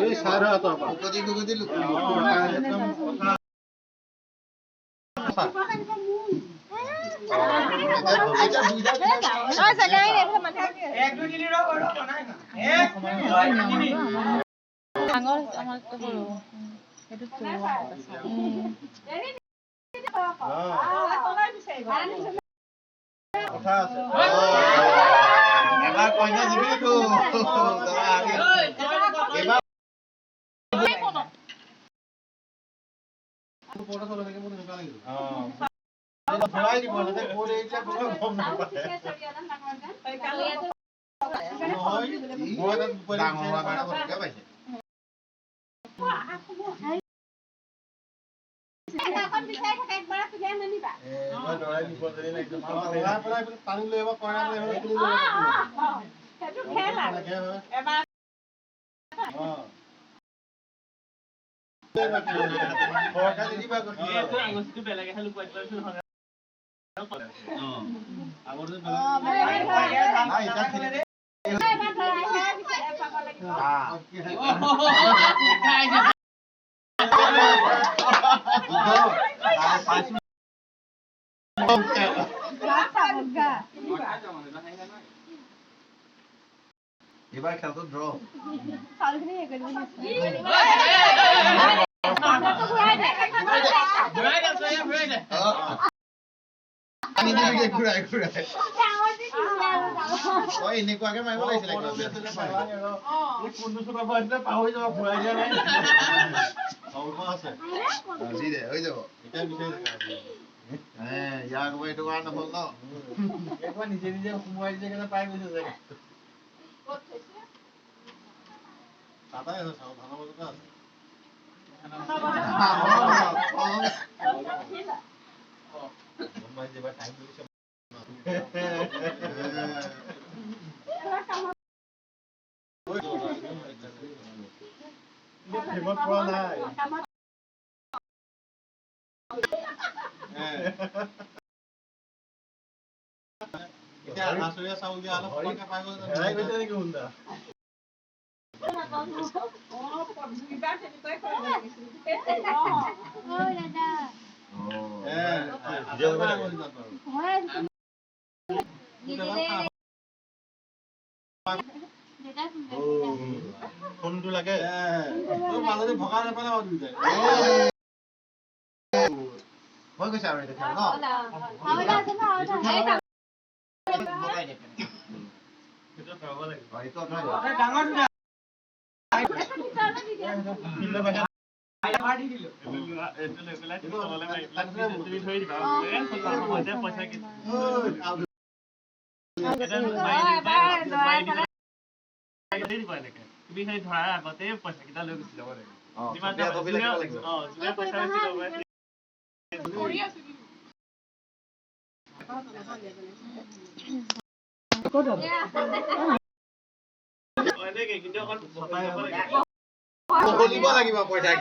এই চাই হাতৰ পৰা। শুকতি শুকতি লুকুলি। একদম কথা। এতিয়া দুইটা। এক, দুই, তিনি, ৰ, ৰ, নাই না। এক, দুই, তিনি। ডাঙৰ, আমাৰতো সৰু। সেইটোত সৰু। কথা আছে। এবাৰ কইনা জিকিলেতো দৰা হাৰিল। এইবাৰ ঘূৰাই দিব যাতে ক'ত এৰিছে কোনেও গম নাপায়। নহয়, মই তাত ডাঙৰ হোৱাৰ কাৰণে পটককে পাইছে। এইবাৰ দৰাই নিব যদি একদম দৰাই পেলাই টানি লৈ আহিব, কইনা লৈ আহিব, তুলি লৈ আহিব। তেনেকে হয়। অ। সৰহকে নিদিবা আকৌ। আঙুঠিটো বেলেগেহে লুকুৱাই থৈছিল নহয়। আগতে। নাই, এতিয়া খেলি। আহ। পাইছো। এইবাৰ খেলটো ড্ৰ। ঘূৰাই দে, ঘূৰাই দে। আনি দিবিগে ঘূৰাই ঘূৰাই। তই এনেকুৱাকে মাৰিব লাগিছিলে। কোনটো চোপা ভৰাইছিলে পাহৰি যাব, ঘূৰাই দিয়া নাই। অল্প আছে। দি দে, হৈ যাব। এতিয়া বিচাৰি থাকা। এ ইয়াৰ আগৰ এইটো কৰা নহ'ল ন। একবাৰ নিজে নিজে সোমোৱাই দিছে কাৰণে পাই গৈছে চাগে। তাতে আছে, চাউল ধানৰ মাজতে আছে। গম পাইছে, এইবাৰ টাইম লৈছে। ফ্ৰেমত পৰা নাই। এতিয়া আধা চাউল দিয়া হ'লে পটককে পাই গ'ল। হেৰাই গৈছে নেকি মুণ্ডা? ফোনটো লাগে মাজতে ভগাই নাপালে দুইটাই। হৈ গৈছে আৰু এইটো খেল ন। এইটো আঁতৰাই দে। ডাঙৰ দুটা। এইটো লৈ পেলাই তুমি তললৈ মাৰি পেলাই তুমি ধৰি দিবা সময়তে পইচা মাৰি দিব এনেকে। তুমি সেই ধৰাৰ আগতে পইচা কেইটা লৈ গুচি যাব লাগিব। যিমান যোনে পইচা বেছি ল'ব। এনেকে কিন্তু অকণ বহলিব লাগিব পইচা।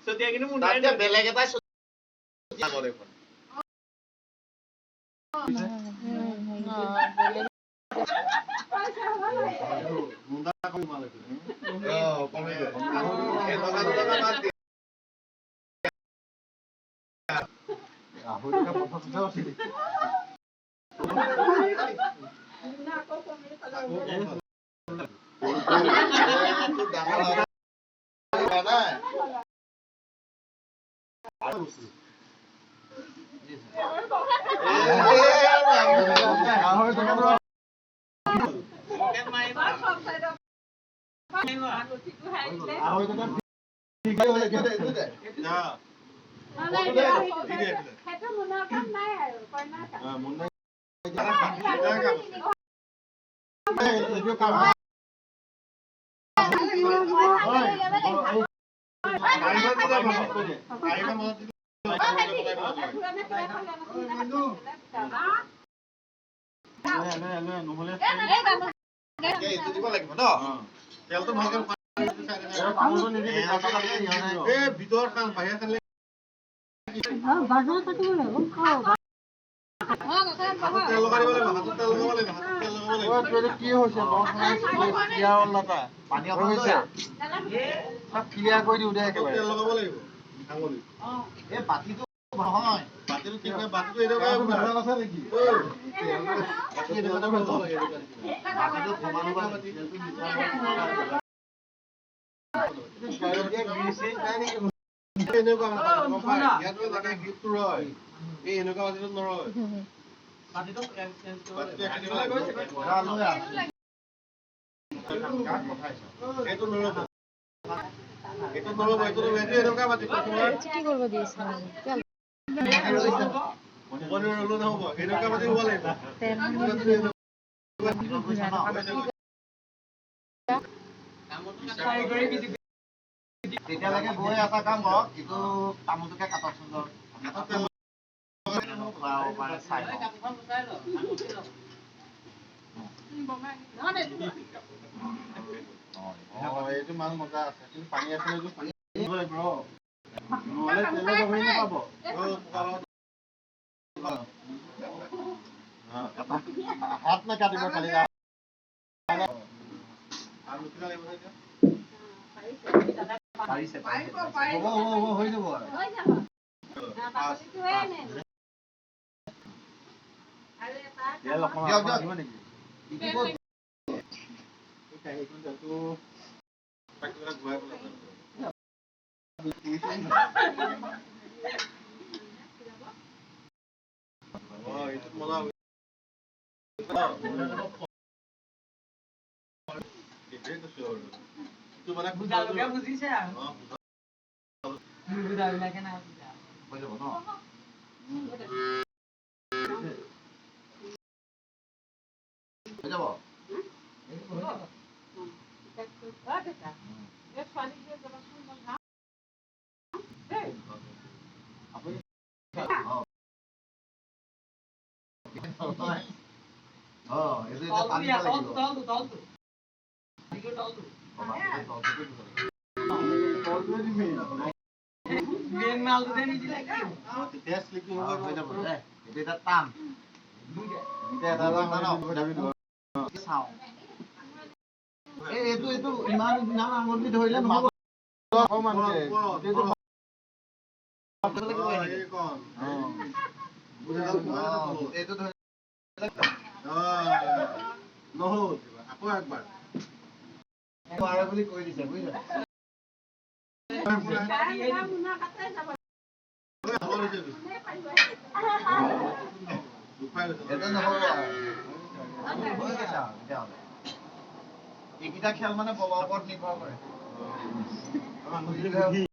চতিয়া কিন্তু তাতকে বেলেগ এটা দেখোন। মুণ্ডা কমি মাল। কমি গ'ল। এটকা দুটকা বাদ দিয়ে। 2.5 টকা 50 আছিলে। ডাঙৰ নাই। 2.5 টকা। 2.5 টকা। সেইটো মোনৰ কাম নাই আৰু কইনাৰ কাম। এইটো কাম। এইটো দিব লাগিব ন। তেলটো ভালকে। এই ভিতৰত খান, বাহিৰত খালে। হাতত তেল লগাই দিব লাগিব, হাতত তেল লগাব লাগিব, হাতত তেল লগাব লাগিব। কি হৈছে? পানী অকণ লৈ আহ। চব ক্লিয়াৰ কৰি দিওঁ দে একেবাৰে। তেল লগাব লাগিব আঙুলিত। এই বাতিটো নহয়। বাতিটো ঠিক নাই, বাতিটো এনেকুৱা আছে নেকি? বাতি এনেকুৱা হ'ব লাগে, এনেকুৱা নিচিনা। বাতিটো সমান হ'ব লাগে। তেলটো মিঠা হ'ব। এনেকুৱা মানে বাতিটো, গম পাই? ইয়াত মানে তাতে গ্ৰিপটো ৰয়। এই এনেকুৱা বাতিটোত নৰয়। বাতিটো বাতিটো এখন দিব লাগিব। যা, লৈ আহ। এইটো নৰব। এইটো নৰব, এইটো নৰব। এইটো এনেকুৱা বাতি কৈছো মই। কি কৰিব দিছে তেল? ওপৰত ৰ'লেও নহ'ব, এনেকুৱা বাতি হ'ব লাগিব। তেল। গৈছে ন? তেতিয়ালৈকে বৈ এটা কাম কৰক, এইটো তামোলটোকে কাটকচোন বাৰু। হাতত তেল খুৱাব পাৰে, চাই লওঁ। অ, এইটো মাল মজা আছে, কিন্তু পানী আছে নে? এইটো পানী দিব লাগিব ৰ। নহ'লে তেলে ধৰি নাপাব। অ, পোকা লগত। হাত নাকাটিব খালি। আৰু নুঠিব লাগিব নহয় এতিয়া। পাৰিছে, পাৰিছে, পাৰিছে। হ'ব হ'ব হ'ব, হৈ যাব আৰু। হৈ যাব। বাকলিটোৱে মেইন। আৰু এটা। তেল অকণমান দিয়ক, দিয়ক। দিব নেকি? ইটো ক'ত? এই কাঁহীখন তেলটো বাকীবিলাক ঘূৰাই পেলাব। অ, এইটোত মজা হ'ব। সেইটোৱে কৈছো আৰু। এইটো মানে বুজালোকে বুজিছে আৰু। অ, নুবুজাবিলাকে নাই বুজা। হৈ যাব ন? হৈ যাব। আপুনি অ। অ, এইটো এতিয়া তলটো টানিব দিয়া, লাগিব। তলটো, তলটো, তলটো। বাতিটোৰ তলটো। অ, বাতিটোৰ তলটোতে দিব লাগিব। তলটোৱে দিবি। মেইন মালটোতে নিদিলে কি হ'ব? অ, তেতিয়াহে শ্লিপিং অ, হ'ব। হৈ যাব দে। এইটো এতিয়া টান। দুইটা। এতিয়া এটা এটা মানে দিব। চাওঁ। এই এইটো ইমান ইমান আঙুলি ধৰিলে নহ'ব। অকণমানকে। গোটেইটো লাগিব অ, এনেকে। এইকণ। অ। গোটেইডাল সোমাই অ, আছে তলত। এইটো ধৰি অ, নহ'ল কিবা। আকৌ একবাৰ। নোৱাৰে বুলি কৈ দিছে, বুজিছা? তলত হৈছে এইটো। দুখাই গৈছে। এইটো নহ'ব আৰু। হৈ গৈছে আৰু তেতিয়াহ'লে। এইকেইটা খেল মানে বলৰ ওপৰত নিৰ্ভৰ কৰে। আমাৰ আঙুলিটো।